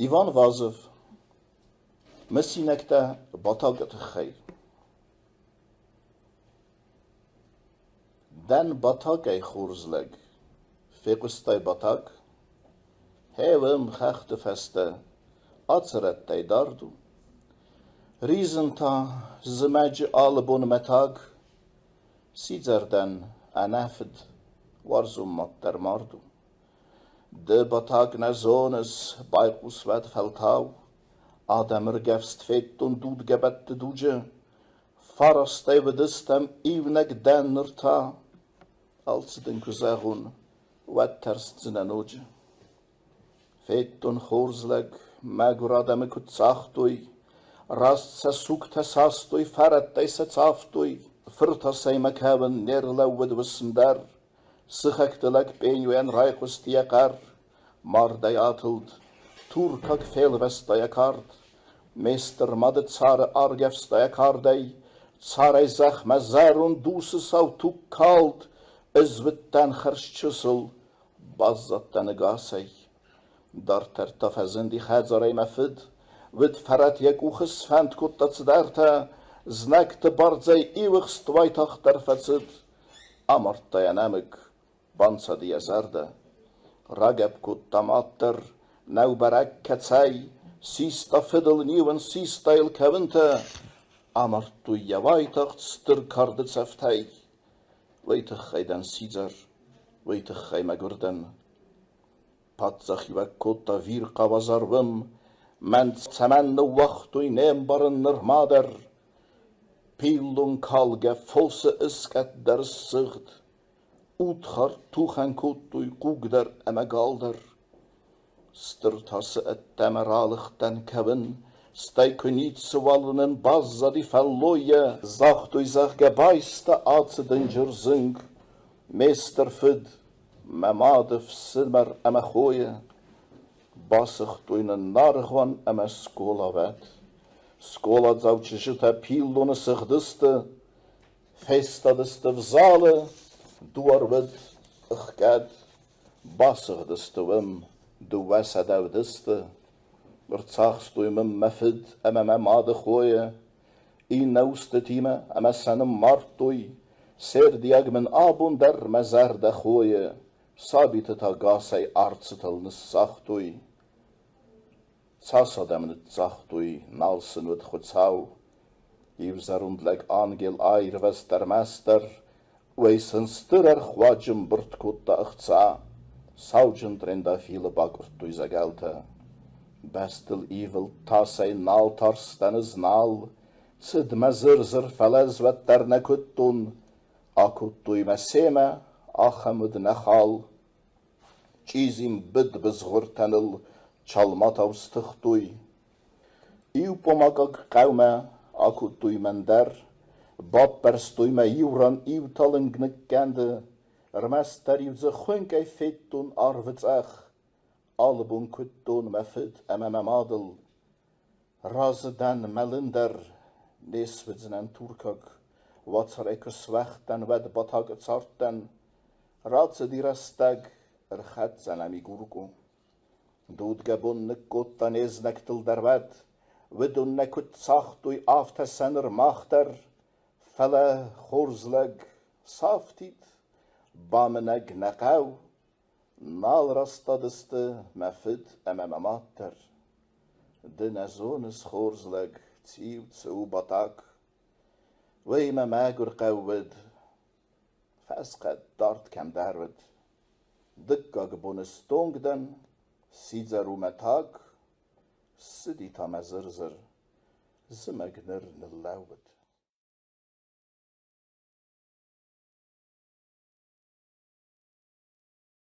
Иван Вазов Мысинӕгтӕ Батагы тыххӕй. Дӕн Батагӕй хорз лӕг. Фехъуыстай Батаг? Гъе уым, хӕхты фӕстӕ, ацырӕттӕй дард у. Ризын та зымӕджы алы бон мӕ таг. Сидзӕр дӕн, ӕнӕ фыд, уарзон мад дӕр мард у. Ды, Батаг, нӕ зоныс, байхъус уӕд фӕлтау. Адӕмы ргӕвст федтон дудгӕбӕтты дуджы. Фарастӕй уыдыстӕм, иунӕг дӕн ныр та. Алцы дын куы зӕгъон, уӕд тӕрсдзынӕ ноджы. Федтон хорз лӕг, мӕгуыр адӕмы куыд цагътой, раст сӕ сугтӕ састой, фӕрӕттӕй сӕ цавтой. Фыртасӕй мӕ кӕуын не рлӕууыд уысм дӕр. Сыхӕгты лӕг Пъеньойӕн райхъуыст йӕ хъӕр. Мардӕй атылд, туркаг фелвӕста йӕ кард. Ме стыр мады цары аргӕвста йӕ кардӕй, царӕй зӕхмӕ зӕронд усы сау туг калд, ӕз уыдтӕн хӕрзчысыл, баззадтӕн ӕгасӕй. Дарддӕр та фӕзынди хӕдзарӕй мӕ фыд, уыд фӕрӕт йӕ къухы сфӕнд кодта цыдӕртӕ, знӕгты бардзӕй иухст уайтагъддӕр фӕцыд. Амардта йӕ нӕмыг, банцад йӕ зӕрдӕ. Рагӕпп кодта мад дӕр, нӕу бӕрӕг кӕцӕй, систа фыдыл ниуын, систа йыл кӕуынтӕ. Амардтой йӕ уайтагъд стыр карды цӕфтӕй. Уый тыххӕй дӕн сидзӕр, уый тыххӕй мӕгуыр дӕн. Паддзахиуӕг кодта вирхъау азар уым, мӕн цӕмӕн ныууагътой не мбарын нырма дӕр. Пиллон калгӕ фосы ыскъӕт дӕр ссыгъд, удхар тухӕн кодтой хъуг дӕр ӕмӕ гал дӕр. Стыр тасы ӕддӕмӕ ралыгътӕн кӕуын, стӕй куы ницыуал нын баззади фӕллойӕ, загътой, зӕгъгӕ, байста ацы дынджыр зынг, ме стыр фыд, мӕ мады фсымӕр ӕмӕ хойы. Басыгътой нын наргъуан ӕмӕ скъолавӕд. Скъоладзау чызджытӕ пиллоны сыгъдысты, фестадысты взалы, дуар уыд ӕхгӕд. Басыгъдысты уым 200 уыдысты. Ӕрцахстой мын мӕ фыд ӕмӕ мӕ мады хойы, иннӕ устытимӕ ӕмӕ сӕ ныммардтой. Се рдиаг мын абон дӕр мӕ зӕрдӕ хойы, сабиты та гасӕй арцытыл ныссагътой. Цас адӕм ныццагътой, нал сын уыд Хуыцау. Иу зӕронд лӕг ангел аирвӕзт ӕрмӕстдӕр, уый сын стыр ӕрхуаджы мбырд кодта ӕхца. Сауджын Трендафилы бакъуырдтой зӕгӕлтӕ. Бӕстыл ивылд тасӕй нал тарстӕн ӕз нал, цыд мӕ зыр-зыр, фӕлӕ ӕз уӕддӕр нӕ куыдтон. Акодтой мӕ семӕ, ахӕм уыд нӕ хал. Чъизи мбыд бызгъуыртӕн ыл чалматау стыхтой. Иу помагаг хъӕумӕ акодтой мӕн дӕр, баппӕрстой мӕ иу ран иу талынг ныккӕнды, ӕрмӕстдӕр-иу дзы хуынкъӕй федтон арвы цъӕх. Алы бон куыдтон мӕ фыд ӕмӕ мӕ мадыл. Разы дӕн мӕлын дӕр, не суыдзынӕн туркаг. Уацарӕй куы суӕгъд дӕн, уӕд Батагы цардтӕн. Рацыди рӕстӕг, ӕрхӕццӕ нӕм и Гуркъу. Дудгӕ бон ныккодта не знӕгтыл дӕр уӕд, уыдон нӕ куыд цагътой, афтӕ сӕ ныр мах дӕр. Фӕлӕ хорз лӕг сафтид, бамынӕг нӕ хъӕу, нал растадысты мӕ фыд ӕмӕ мӕ мад дӕр. Ды нӕ зоныс, хорз лӕг, циу, цы у Батак. Уый мӕ мӕгуыр хъӕу уыд, фӕсхъӕд дард кӕмдӕр уыд. Дыккаг боны стонг дӕн, сидзӕр у мӕ таг, ссыди та мӕ зыр-зыр, зымӕг ныр ныллӕууыд.